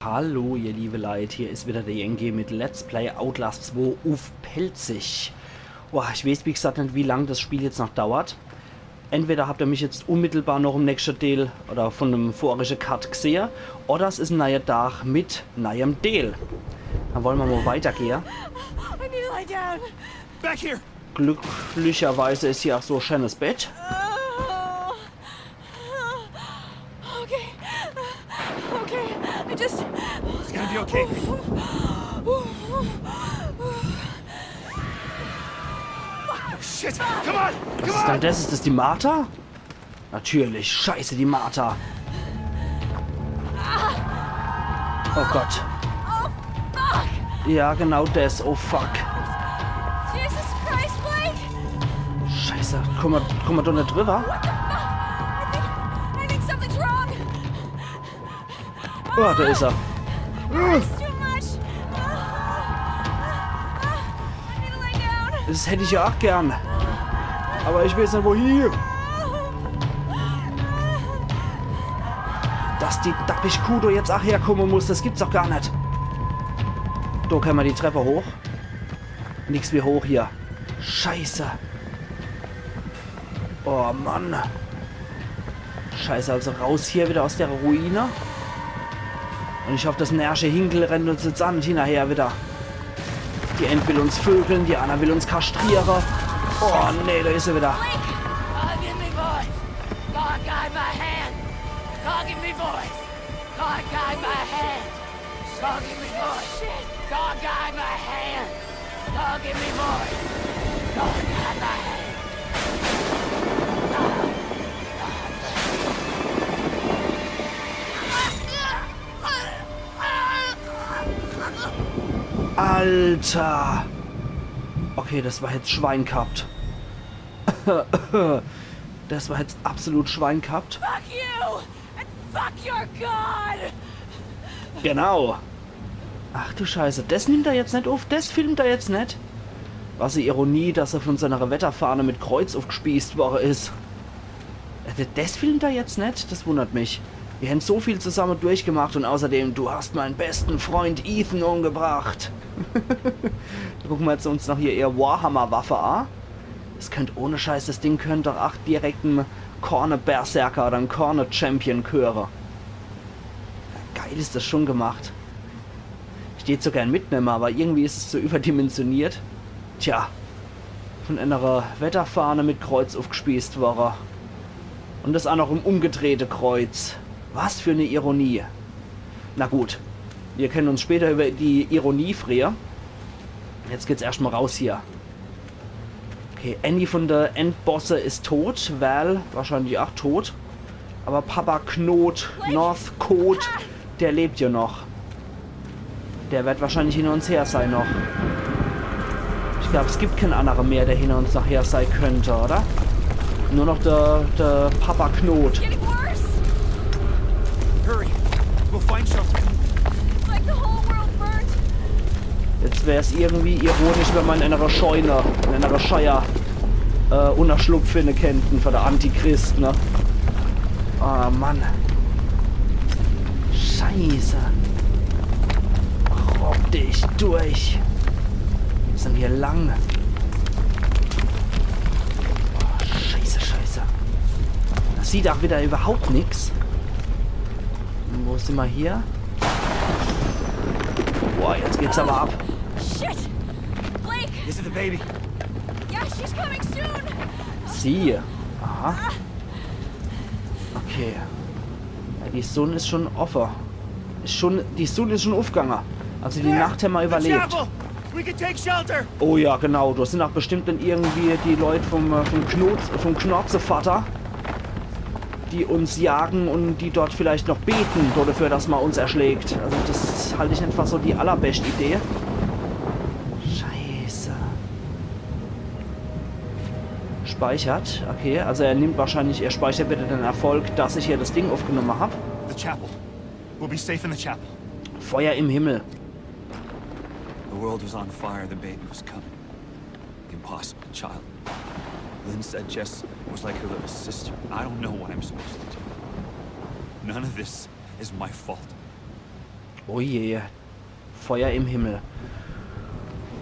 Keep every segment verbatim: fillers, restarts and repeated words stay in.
Hallo, ihr liebe Leit, hier is wieder de Yankee mit Let's Play Outlast zwei uff Pälzisch. Boah, ich weeß, wie gesagt, net, wie lang das Spiel jetzt noch dauert. Entweder habt ihr mich jetzt unmittelbar noch im nächste Deel oder von dem vorige Cut gesehe, oder es is en neier Dach mit neiem Deel. Dann wolle mer mol weitergehe. I need to lie down. Back here! Glücklicherweise is hier auch so e scheenes Bett. Oh. Okay. Okay. I just. It's gonna be okay. Shit! Come on! Come Was is denn on! Das? Is das die Martha? Natürlich. Scheiße, die Martha. Oh Gott. Oh, fuck! Ja, genau das. Oh fuck. Jesus Christ, Blake! Scheiße. Komm mer, komm mer doch net drüber. What the fuck? I think, I think something's wrong. Oh, da is er. It's too much. I need to lay down. Das hätt ich ja auch gern. Aber ich weeß net, wohin. Dass die dappig Kuh do jetzt auch herkomme muss, das gibt's doch gar net. Do kenne mer die Trepp hoch. Nix wie hoch hier. Scheiße. Oh Mann. Scheiße, also raus hier wieder aus der Ruine. Und ich hoff, das närrische Hinkel rennt uns jetzt aa net hinnerher wieder. Die ääne will uns vögeln, die anner will uns kastriere. Oh nee, da is er wieder. God, give me voice. God, guide my hand. God, give me voice. God, guide my hand. God, give me voice. God, guide my hand. God, give me voice. God, guide my hand. Alter. Okay, das war jetzt Schwein gehabt. Das war jetzt absolut Schwein gehabt. Fuck you! And fuck your god! Genau. Ach du Scheiße, das nimmt er jetzt net uff, das filmt er jetzt net. Was e Ironie, dass er von so enner Wetterfahne mit Kreuz uffgespießt worre is. Äh, das filmt er jetzt net, das wundert mich. Wir hän so viel zusamme durchgemacht und außerdem, du hast meinen besten Freund Ethan umgebracht. Gucke mer jetzt uns noch hier ihr Warhammer-Waffe a. Es könnt ohne Scheiß, das Ding könnt doch ach direkt em Korne-Berserker oder em Korne-Champion gehöre. Geil is das schon gemacht. Ich dät's so gern mitnemme, aber irgendwie is es so überdimensioniert. Tja, von enner Wetterfahne mit Kreuz uffgespießt worre. Und das ach noch im umgedrehte Kreuz. Was für ne Ironie. Na gut, wir kenne uns später über die Ironie freue. Jetzt geht's erscht mol raus hier. Okay, Annie von de Endbosse is tot. Val wahrscheinlich ach tot. Aber Papa Knot, Northcott, der lebt ja noch. Der werd wahrscheinlich hinner uns her sei noch. Ich glaub, es gibt kän annere mehr, der hinner uns noch her sei könnt, oder? Nur noch de, de Papa Knot. Getting worse? Hurry! We'll find shelter. It's like the whole world burned. Jetzt wär's irgendwie ironisch, wenn mer in enner Scheune, in enner Scheier, äh, Unnerschlupf finne kennten für de Antichrist, ne? Oh Mann. Scheiße. Robb dich durch. Was is denn hier lang? Oh, scheiße, scheiße. Das sieht ach wieder überhaupt nix. Wo sin mer hier? Boah, jetzt geht's aber ab. Shit! Blake! Is it the baby? Yeah, she's coming soon! Sie. Aha. Okay. Ja, die Sunn is schon offe. Is schon, die Sunn is schon uffgange. Also die Nacht hämmer The überlebt. Chapel! We can take shelter! Oh ja, genau. Do sin ach bestimmt dann irgendwie die Leut vom, äh, vom Knurz-, vom Knorzevatter, die uns jagen und die dort vielleicht noch beten dafür, dass mer uns erschlägt. Also das halt ich einfach so die allerbeste Idee. Scheiße. Speichert. Okay, also er nimmt wahrscheinlich, er speichert wieder den Erfolg, dass ich hier das Ding uffgenomme hab. The chapel. We'll be safe in the chapel. Feuer im Himmel. The world was on fire, the baby was coming. The impossible child. Lynn said Jess was like her little sister. I don't know what I'm supposed to do. None of this is my fault. Oh je. Feuer im Himmel.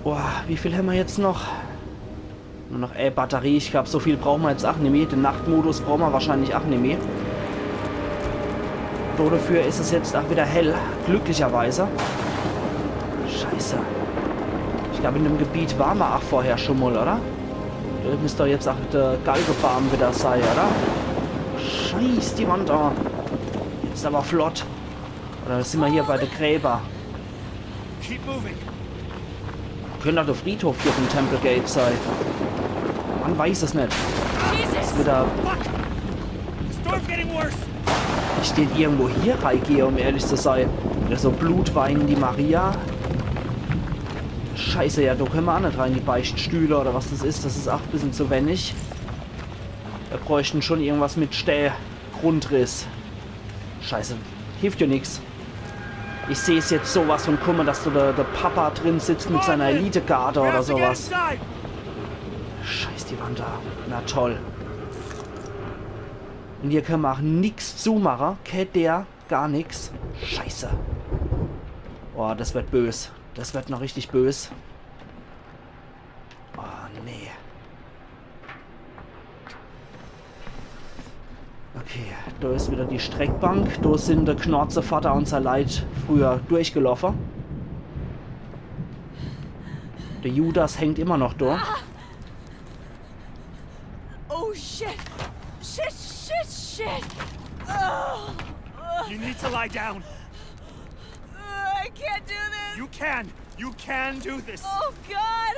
Boah, wie viel hämmer jetzt noch? Nur noch e Batterie. Ich glaab, so viel brauche mer jetzt ach nimmi. De Nachtmodus brauche mer wahrscheinlich ach nimmi. Dodefür is es jetzt ach wieder hell. Glücklicherweise. Scheiße. Ich glaab, in dem Gebiet ware mer ach vorher schon mol, oder? Do misst doch jetzt ach de Galgebaam wieder sei, oder? Scheiß die Wand an. Jetzt awwer flott. Oder simmer hier bei de Gräber? Keep moving. Könnt ach de Friedhof hier vum Temple Gate sei. Mer weiß es net. Jesus! Wieder. Fuck! The storm's getting worse! Ich dät irgendwo hier reigehe, um ehrlich zu sei. Oder so Blut weinen die Maria. Scheiße, ja, do könne mer ach net rein, die Beichtstühle oder was das is. Das is ach bissel zu wenig. Mer bräuchten schon irgendwas mit Stää. Grundriss. Scheiße. Hilft jo nix. Ich seh's jetzt sowas von kumme, dass do de, de Papa drin sitzt mit seiner Elitegarde oder sowas. Scheiß die Wand an. Na toll. Un hier könne mer ach nix zumache. Kennt der gar nix. Scheiße. Boah, das wird bös. Das wird noch richtig bös. Oh, nee. Okay, do is wieder die Streckbank. Do sin de Knorze Vater un sei Leit früher durchgeloffe. De Judas hängt immer noch do. Oh shit! Shit, shit, shit! Oh, You need to lie down. I can't do this! You can. You can do this. Oh god!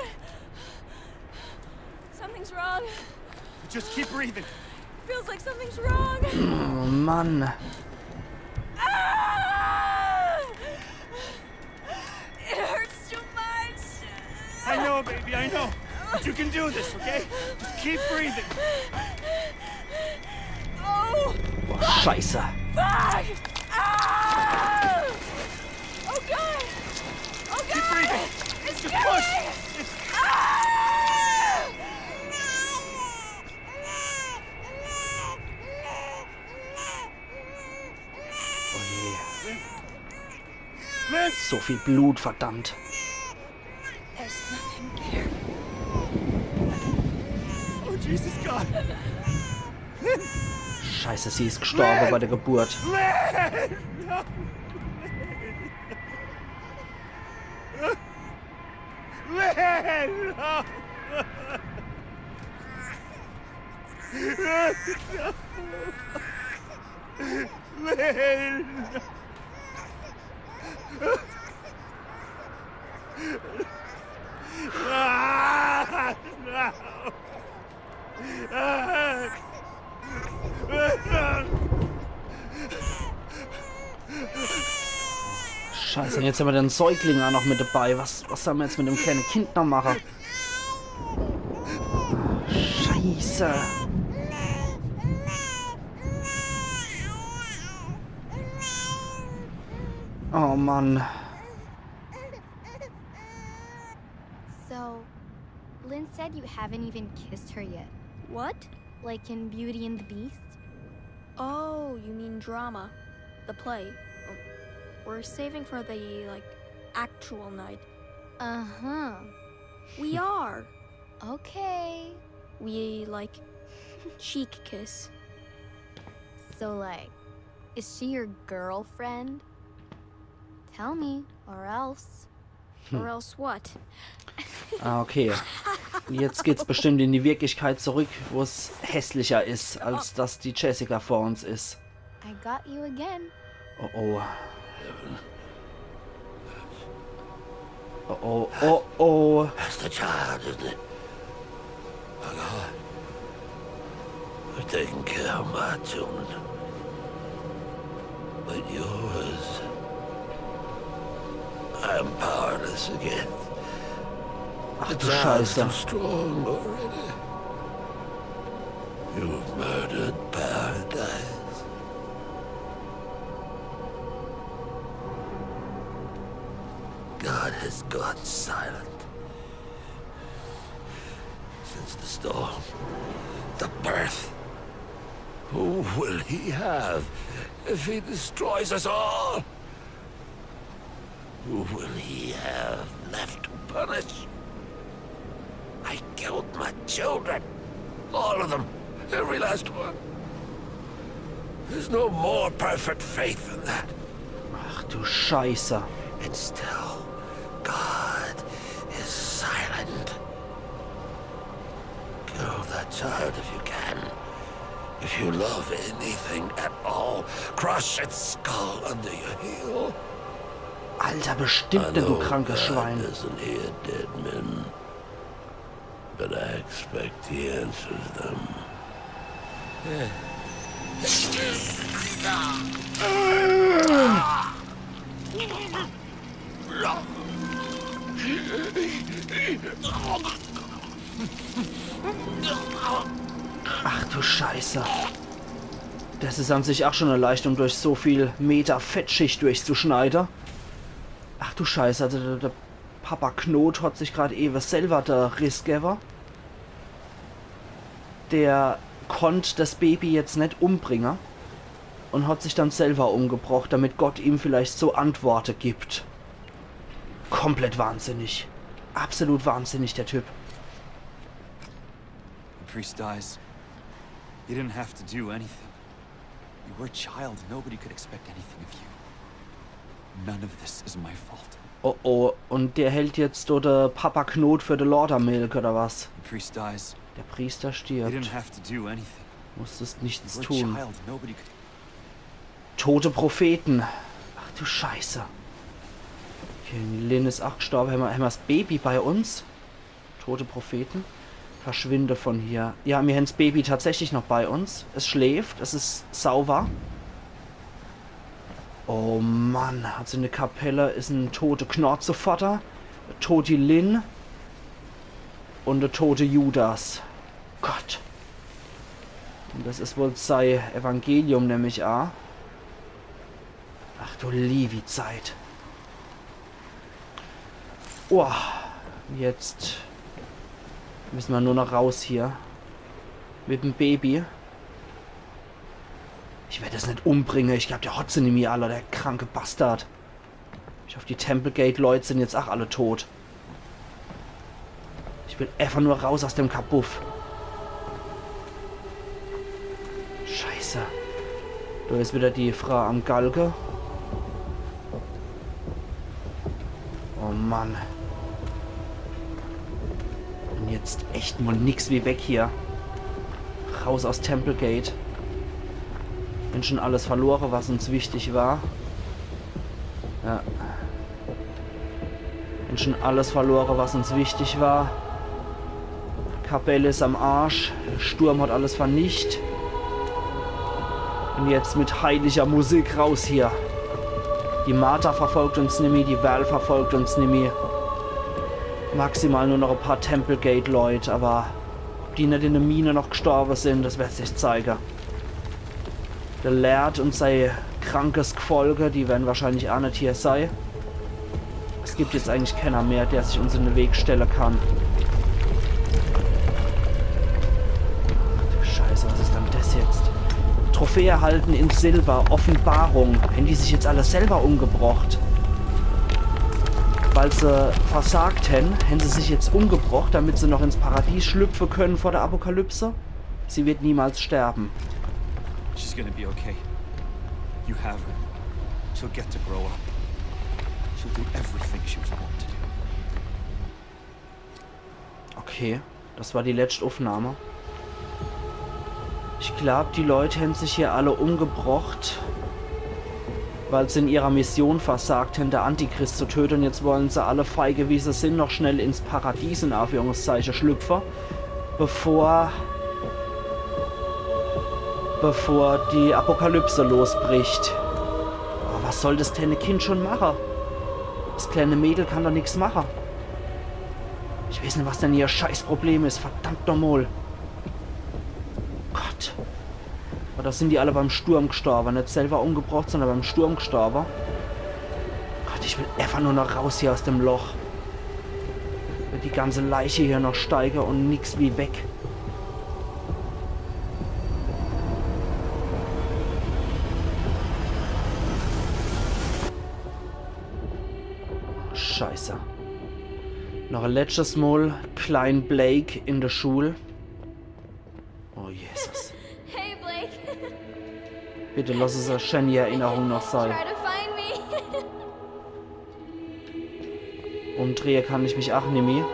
Something's wrong. Just keep breathing. Feels like something's wrong. Oh Mann. Ah! It hurts too much. I know, baby, I know. But you can do this, okay? Just keep breathing. Oh, Scheiße. fuck! Ah! Oh god! Oh god! Keep breathing. It's Just push. killing! It's Ah! Oh je. Lynn! So viel Blut, verdammt. There's nothing there. Oh, Jesus God! Scheiße, sie is gestorbe bei der Geburt. Lynn! No! Lynn! No! Lynn! Ah! No! Ah! Scheiße, un jetzt hämmer den Säugling ach noch mit dabei. Was, was soll mer jetzt mit dem kleine Kind noch mache? Scheiße. Oh Mann. So, Lynn said you haven't even kissed her yet. What? Like in Beauty and the Beast? Oh, you mean drama. The play. We're saving for the, like, actual night. Uh huh. We are. Okay. We, like, cheek kiss. So, like, is she your girlfriend? Tell me, or else. Or else what? Ah, okay. Jetzt geht's bestimmt in die Wirklichkeit zurück, wo's hässlicher is, als dass die Jessica vor uns is. I got you again. Oh oh. Oh oh, oh oh. That's the child, isn't it? My God. I've taken care of my children. But yours, I am powerless against. Ach The du child is Scheiße. Too strong already. You've murdered paradise. God has gone silent. Since the storm, the birth. Who will he have if he destroys us all? Who will he have left to punish? I killed my children. All of them. Every last one. There's no more perfect faith than that. Ach du Scheiße. And still, God is silent. Kill that child if you can. If you love anything at all, crush its skull under your heel. Alter, bestimmt net, du krankes Schwein. Doesn't hear dead men, but I expect he answers them. Ach du Scheiße. Das is an sich ach schon e Leistung, durch so viel Meter Fettschicht durchzuschneide. Ach du Scheiße, also der, der Papa Knoth hat sich grad ewe selber de Riss gewwe. Der konnt das Baby jetzt net umbringe und hat sich dann selber umgebrocht, damit Gott ihm vielleicht so Antworte gibt. Komplett wahnsinnig. Absolut wahnsinnig, der Typ. The priest dies. He didn't have to do anything. You were a child. Nobody could expect anything of you. None of this is my fault. Oh oh, und der hält jetzt do de Papa Knoth für de Laudermilch oder was? The priest dies. Der Priester He stirbt. Didn't have to do anything. Musstest nichts You were a tun. Child. Nobody could. Tote Propheten. Ach du Scheiße. Okay, Lynn is ach gestorbe. Hämmer, hämmer's Baby bei uns? Tote Propheten. Verschwinde von hier. Ja, mir hän's Baby tatsächlich noch bei uns. Es schläft, es is sauber. Oh Mann, also in de Kapelle is en tote Knorzevatter, tote Lynn und de tote Judas. Gott. Und das is wohl sei Evangelium, nemm ich a. Ach du liewi Zeit. Oh, jetzt müssen wir nur noch raus hier. Mit dem Baby. Ich werd es net umbringe. Ich glaub, der hot's nimmi, Alter, der kranke Bastard. Ich hoff, die Temple Gate Leut sind jetzt ach alle tot. Ich will einfach nur raus aus dem Kabuff. Scheiße. Do is wieder die Frau am Galge. Oh Mann. Und jetzt echt mal nix wie weg hier. Raus aus Temple Gate. Bin schon alles verlore, was uns wichtig war. Ja. Bin schon alles verlore, was uns wichtig war. Kapelle is am Arsch. Sturm hat alles vernicht. Und jetzt mit heiliger Musik raus hier. Die Martha verfolgt uns nimmi, die Val verfolgt uns nimmi. Maximal nur noch e paar Temple Gate Leut, aber ob die net in de Mine noch gestorbe sind, das werd sich zeige. De Laird und sei krankes Gfolge, die werden wahrscheinlich ach net hier sei. Es gibt jetzt eigentlich keiner mehr, der sich uns in de Weg stelle kann. Ach du Scheiße, was is dann das jetzt? Trophäe erhalten in Silber, Offenbarung. Hän die sich jetzt alle selber umgebrocht? Weil se versagt hän, hän se sich jetzt umgebrocht, damit se noch ins Paradies schlüpfe können vor der Apokalypse? Sie wird niemals sterben. She's gonna be okay. You have her. She'll get to grow up. She'll do everything she was born to do. Okay, das war die letzte Aufnahme. Ich glaub, die Leut hän sich hier alle umgebrocht, weil se in ihrer Mission versagt hän, de Antichrist zu töte. Und jetzt wollen se alle feige, wie se sind, noch schnell ins Paradies, in Anführungszeiche, schlüpfe, bevor, bevor die Apokalypse losbricht. Aber was soll das kleine Kind schon mache? Das kleine Mädel kann doch nix mache. Ich weiß net, was denn ihr Scheißproblem is, verdammt nochmal. Gott. Oder sind die alle beim Sturm gestorbe? Net selber umgebrocht, sondern beim Sturm gestorbe. Gott, ich will einfach nur noch raus hier aus dem Loch. Wird die ganze Leiche hier noch steige und nix wie weg. Scheiße. Noch e letschtes Mol klein Blake in de Schul. Oh Jesus. Hey, Blake. Bitte lass es e schäni Erinnerung noch sei. Try to find me. Umdrehe kann ich mich ach nimmi. I'm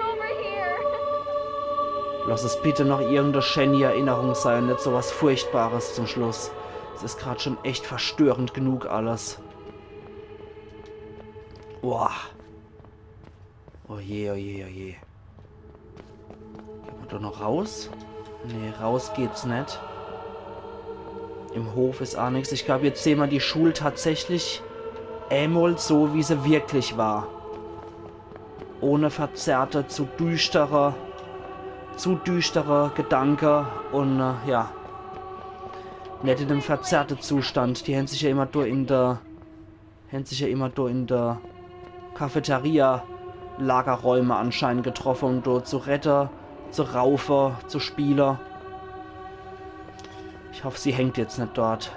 over here. Lass es bitte noch irgende schäni Erinnerung sei, net so was Furchtbares zum Schluss. Es is grad schon echt verstörend genug alles. Boah. Oh je, oh je, oh je. Gehn mer do noch raus? Nee, raus geht's net. Im Hof is ach nix. Ich glaab, jetzt sehn mer die Schul tatsächlich emol so, wie se wirklich war. Ohne verzerrte, zu düschtere, zu düschtere Gedanke un, äh, ja. Net in dem verzerrte Zustand. Die hän sich ja immer do in der, hän sich ja immer do in der Cafeteria, Lagerräume anscheinend getroffe, um do zu redde, zu raufe, zu spiele. Ich hoff, sie hängt jetzt net dort.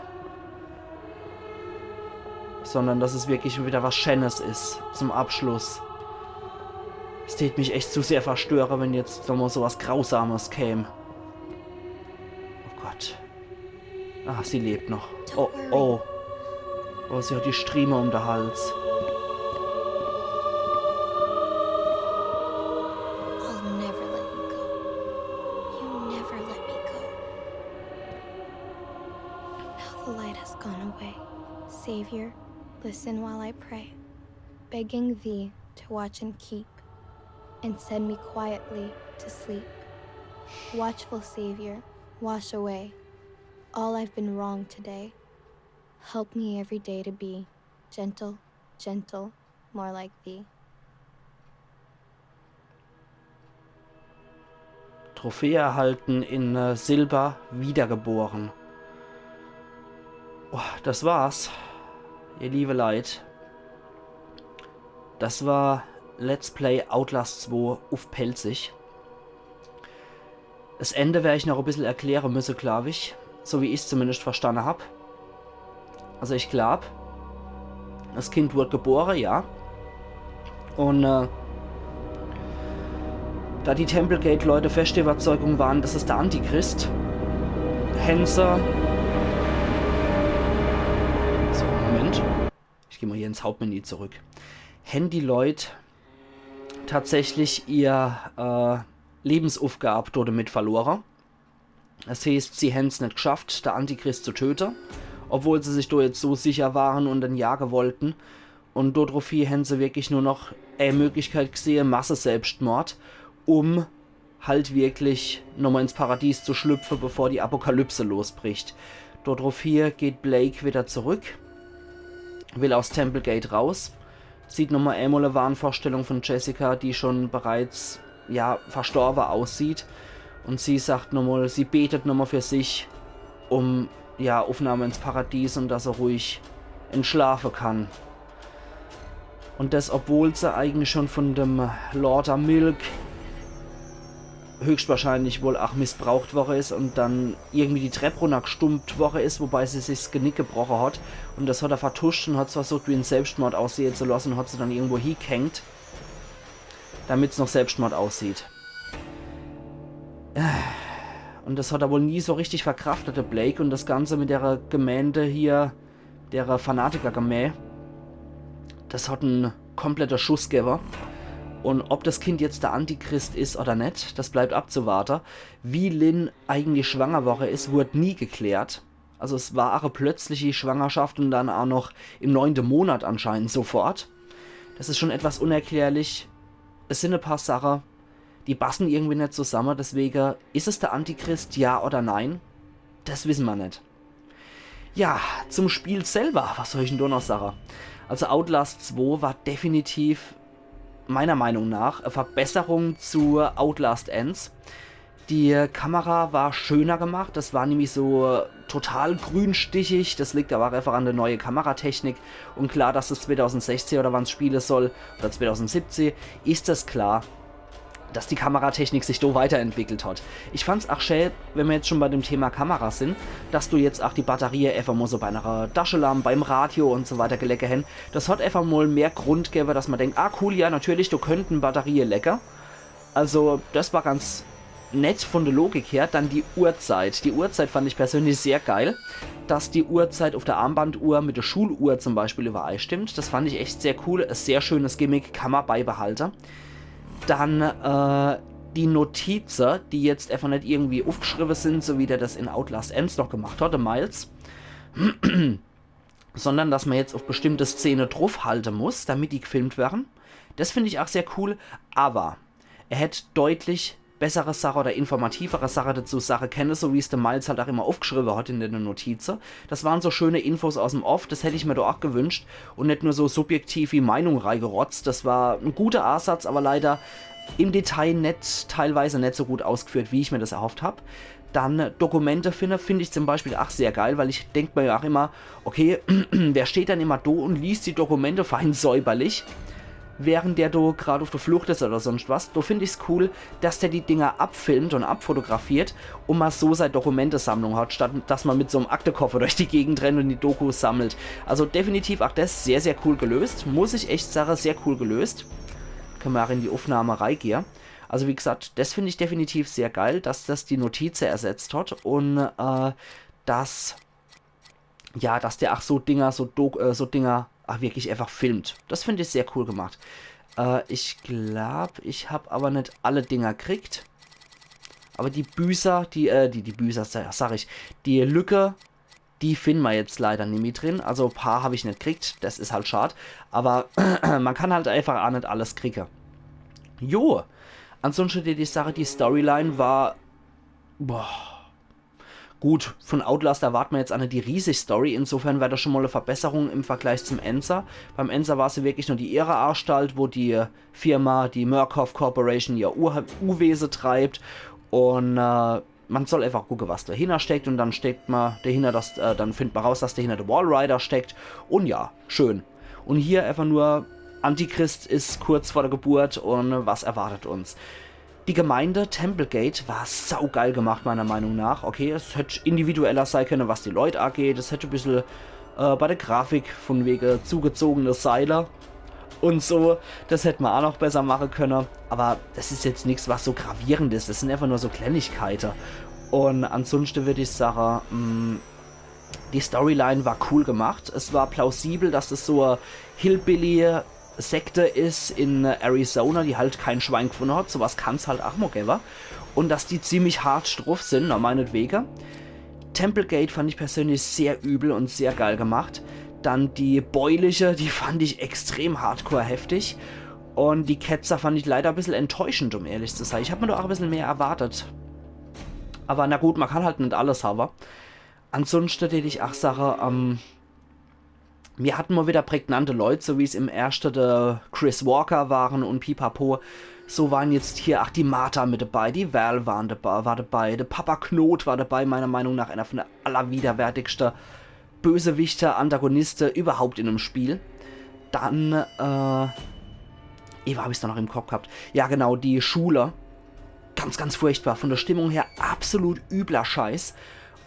Sondern dass es wirklich wieder was Schänes is zum Abschluss. Es tät mich echt zu sehr verstöre, wenn jetzt nochmol so was Grausames käm. Oh Gott. Ah, sie lebt noch. Oh, oh. Oh, sie hat die Strieme um de Hals. I'll never let you go. You never let me go. Now the light has gone away. Savior, listen while I pray, begging thee to watch and keep, and send me quietly to sleep. Watchful Savior, wash away all I've been wrong today. Help me every day to be gentle, gentle, more like thee. Trophäe erhalten, in, äh, Silber wiedergeboren. Oh, das war's, ihr liebe Leit. Das war Let's Play Outlast zwei uff Pälzisch. Das Ende wer ich noch e bissel erkläre müsse, glaab ich. So wie ich's zumindest verstanne hab. Also ich glaab, das Kind wurd gebore, ja. Un, äh, da die Templegate-Leute feste Überzeugung waren, das is der Antichrist, hän se, so, Moment. Ich geh mol hier ins Hauptmenü zurück. Hän die Leit tatsächlich ihr, äh, Lebensuffgab do demit verlore. Das heeßt, sie hän's net gschafft, der Antichrist zu töte, obwohl se sich do jetzt so sicher waren un en jage wollten. Un do druffie hän se wirklich nur noch e Möglichkeit gsehe, Masse-Selbstmord, um halt wirklich nochmol ins Paradies zu schlüpfe, bevor die Apokalypse losbricht. Do druffie geht Blake wieder zurück, will aus Templegate raus, sieht nochmol emol e Wahnvorstellung von Jessica, die schon bereits, ja, verstorbe aussieht. Un sie sagt nochmol, sie betet nochmol für sich, um, ja, Uffnahme ins Paradies un dass er ruhig entschlafe kann. Un das, obwohl se eigentlich schon von dem Laudermilk höchstwahrscheinlich wohl ach missbraucht worre is un dann irgendwie die Trepp runnergestumpt worre is, wobei se sich 's Genick gebroche hat. Un das hat er vertuscht un hat's versucht, wie en Selbstmord aussehe zu losse un hat se dann irgendwo hiegehängt, damit's noch Selbstmord aussieht. Un das hat er wohl nie so richtig verkraftet, der Blake, un das Ganze mit der Gemeinde hier, der Fanatiker-Gemä, das hat en kompletter Schuss gewwe. Un ob das Kind jetzt der Antichrist is oder net, das bleibt abzuwarte. Wie Lynn eigentlich schwanger worre is, wurd nie geklärt. Also es war ach e plötzliche Schwangerschaft un dann ach noch im neunte Monat anscheinend sofort. Das is schon etwas unerklärlich. Es sin e paar Sache, die bassen irgendwie net zusamme, deswege, is es der Antichrist, ja oder nein? Das wisse mer net. Ja, zum Spiel selber, was soll ich denn do noch sage? Also Outlast zwei war definitiv meiner Meinung nach e Verbesserung zu Outlast eins. Die Kamera war schöner gemacht, das war nämlich so total grünstichig, das liegt aber auch einfach an der neue Kameratechnik. Un klar, dass es zweitausendsechzehn oder wann's spiele soll, oder zweitausendsiebzehn, is das klar. dass die Kameratechnik sich do weiterentwickelt hat. Ich fand's ach schä, wenn mer jetzt schon bei dem Thema Kamera sin, dass do jetzt ach die Batterie efach mol so bei ner Taschelamp, beim Radio und so weiter gelecke hen. Das hat efach mol mehr Grund gewwe, dass mer denkt, ah cool, ja natürlich, do könnten Batterie lecke. Also das war ganz nett von der Logik her. Dann die Uhrzeit. Die Uhrzeit fand ich persönlich sehr geil, dass die Uhrzeit auf der Armbanduhr mit der Schuluhr zum Beispiel übereistimmt. Das fand ich echt sehr cool. Ein sehr schönes Gimmick, kann mer beibehalte. Dann äh, die Notize, die jetzt efach net irgendwie ufgeschriwwe sin, so wie der das in Outlast eens noch gemacht hat, der Miles, sondern dass mer jetzt auf bestimmte Szene drufhalte muss, damit die gefilmt werre. Das find ich ach sehr cool, aber er hätt deutlich bessere Sache oder informativere Sache dazu sage kenne, so wie's der Miles halt ach immer ufgeschriwwe hat in de Notize. Das waren so schöne Infos aus'm Off, das hätt ich mer do ach gewünscht und net nur so subjektiv wie Meinung reigerotzt. Das war en guter Ansatz, aber leider im Detail net, teilweise net so gut ausgeführt, wie ich mer das erhofft hab. Dann Dokumente finde, find ich zum Beispiel ach sehr geil, weil ich denk mer ja ach immer, okay, wer steht dann immer do und liest die Dokumente fein säuberlich, während der do grad auf der Flucht is oder sonst was? Do find ich's cool, dass der die Dinger abfilmt und abfotografiert und mer so sei Dokumentesammlung hat, statt dass mer mit so'm Aktekoffer durch die Gegend rennt und die Dokus sammelt. Also definitiv ach das sehr, sehr cool gelöst, muss ich echt sage, sehr cool gelöst. Könne mer ach in die Aufnahme reigehe. Also wie gesagt, das find ich definitiv sehr geil, dass das die Notize ersetzt hat und äh, dass, ja, dass der ach so Dinger, so Do äh, so Dinger ach wirklich efach filmt. Das find ich sehr cool gemacht. Äh, ich glaub, ich hab aber net alle Dinger kriegt. Aber die Büßer, die, äh, die, die Büßer, sa- sag ich, die Lücke, die find mer jetzt leider nimmi drin. Also paar hab ich net kriegt, das is halt schad. Aber mer kann halt efach ach net alles kriege. Jo, ansonsten die, die Sache, die Storyline war, boah, gut, von Outlast erwart mer jetzt ach net die riesig Story, insofern wär das schon mol e Verbesserung im Vergleich zum Enser. Beim Enser war's ja wirklich nur die Irreanstalt, wo die Firma, die Murkoff Corporation, ihr U Uwese treibt und äh, mer soll efach gucke, was dahinner steckt und dann steckt mer dahinner, dass, äh, dann findt mer raus, dass dahinner der Walrider steckt und ja, schön. Und hier efach nur, Antichrist is kurz vor der Geburt und was erwartet uns? Die Gemeinde Templegate war saugeil gemacht, meiner Meinung nach. Okay, es hätt individueller sei könne, was die Leut ageht. Es hätt e bissel äh, bei der Grafik von wege zugezogene Seile und so, das hätt mer ach noch besser mache könne. Aber das is jetzt nix, was so gravierend is. Das sin efach nur so Kleinigkeite. Und ansonsten würd ich sage, mh, die Storyline war cool gemacht. Es war plausibel, dass es so e Hillbilly Sekte is in Arizona, die halt kein Schwein gefunne hat. Sowas kann's halt ach mol gewwe. Und dass die ziemlich hart druff sin, na meinetwege. Templegate fand ich persönlich sehr übel und sehr geil gemacht. Dann die Bäuliche, die fand ich extrem hardcore heftig. Und die Ketzer fand ich leider e bissel enttäuschend, um ehrlich zu sei. Ich hab mer do ach e bissel mehr erwartet. Aber na gut, mer kann halt net alles hawwe. Ansonsten tät ich ach sage, ähm, mir hatten mol wieder prägnante Leut, so wie's im erschte de Chris Walker waren und Pipapo. So waren jetzt hier, ach, die Martha mit dabei, die Val waren dabei, war dabei, de Papa Knoth war dabei, meiner Meinung nach einer von de allerwiderwärtigste Bösewichter, Antagoniste überhaupt in dem Spiel. Dann, äh, Eva hab ich's doch noch im Kopf gehabt. Ja, genau, die Schule. Ganz, ganz furchtbar. Von der Stimmung her absolut übler Scheiß.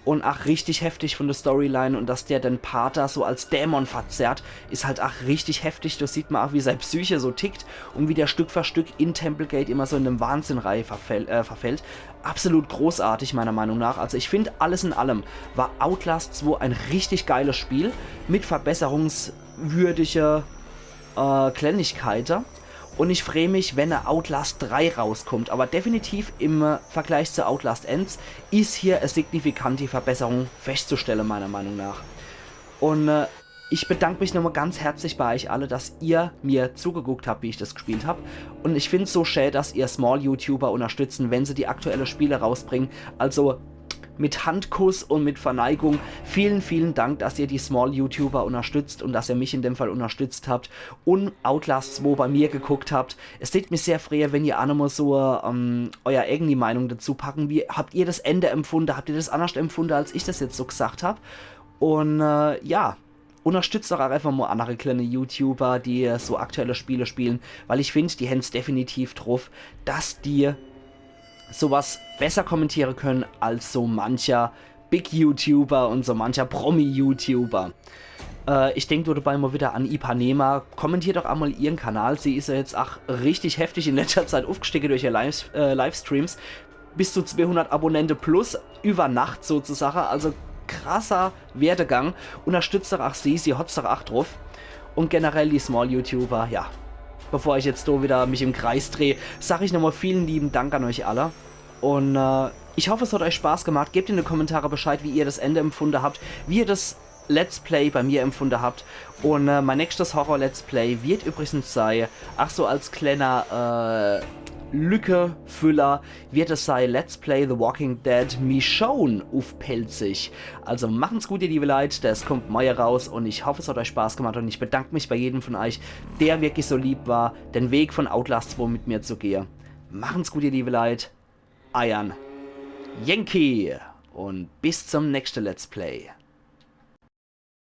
Und ach richtig heftig von der Storyline. Und dass der den Pater so als Dämon verzerrt, is halt ach richtig heftig. Do sieht mer ach, wie sei Psyche so tickt und wie der Stück für Stück in Templegate immer so in dem Wahnsinn rei verfäll, äh, verfällt. Absolut großartig, meiner Meinung nach. Also ich find, alles in allem war Outlast zwei ein richtig geiles Spiel mit verbesserungswürdige äh, Kleinigkeite. Und ich freh mich, wenn e Outlast drei rauskommt. Aber definitiv im äh, Vergleich zu Outlast eens is hier e signifikante Verbesserung festzustelle, meiner Meinung nach. Und äh, ich bedank mich nochmal ganz herzlich bei euch alle, dass ihr mir zugeguckt habt, wie ich das gespielt hab. Und ich find's so schä, dass ihr Small-YouTuber unterstützen, wenn se die aktuelle Spiele rausbringen. Also mit Handkuss und mit Verneigung vielen, vielen Dank, dass ihr die Small-YouTuber unterstützt und dass ihr mich in dem Fall unterstützt habt und Outlast zwei bei mir geguckt habt. Es tät mich sehr freue, wenn ihr ach nochmal so ähm, euer eigeni Meinung dazu packen. Wie habt ihr das Ende empfunde? Habt ihr das anders empfunde, als ich das jetzt so gesagt hab? Und äh, ja, Unterstützt doch auch einfach mal andere kleine YouTuber, die so aktuelle Spiele spielen, weil ich find, die hän's definitiv drauf, dass die sowas besser kommentieren können als so mancher Big-YouTuber und so mancher Promi-YouTuber. Äh, ich denk do dabei mal wieder an Ipanema. Kommentiert doch einmal ihren Kanal. Sie is ja jetzt auch richtig heftig in letzter Zeit aufgestiegen durch ihr Live äh, Livestreams. Bis zu zweihundert Abonnente plus über Nacht sozusagen. Also krasser Werdegang. Unterstützt doch auch sie. Sie hot's doch auch drauf. Und generell die Small-YouTuber, ja. Bevor ich jetzt do wieder mich im Kreis dreh, sag ich nochmal vielen lieben Dank an euch alle. Und äh, ich hoffe, es hat euch Spaß gemacht. Gebt in die Kommentare Bescheid, wie ihr das Ende empfunden habt, wie ihr das Let's Play bei mir empfunden habt. Und äh, mein nächstes Horror-Let's Play wird übrigens sei, ach so, als kleiner äh, Lückefüller, wird es sei Let's Play The Walking Dead Michonne uff Pälzisch. Also machen's gut, ihr liebe Leit, das kommt morje raus und ich hoffe, es hat euch Spaß gemacht und ich bedank mich bei jedem von euch, der wirklich so lieb war, den Weg von Outlast zwei mit mir zu gehen. Machen's gut, ihr liebe Leit, eiern Yankee und bis zum nächsten Let's Play.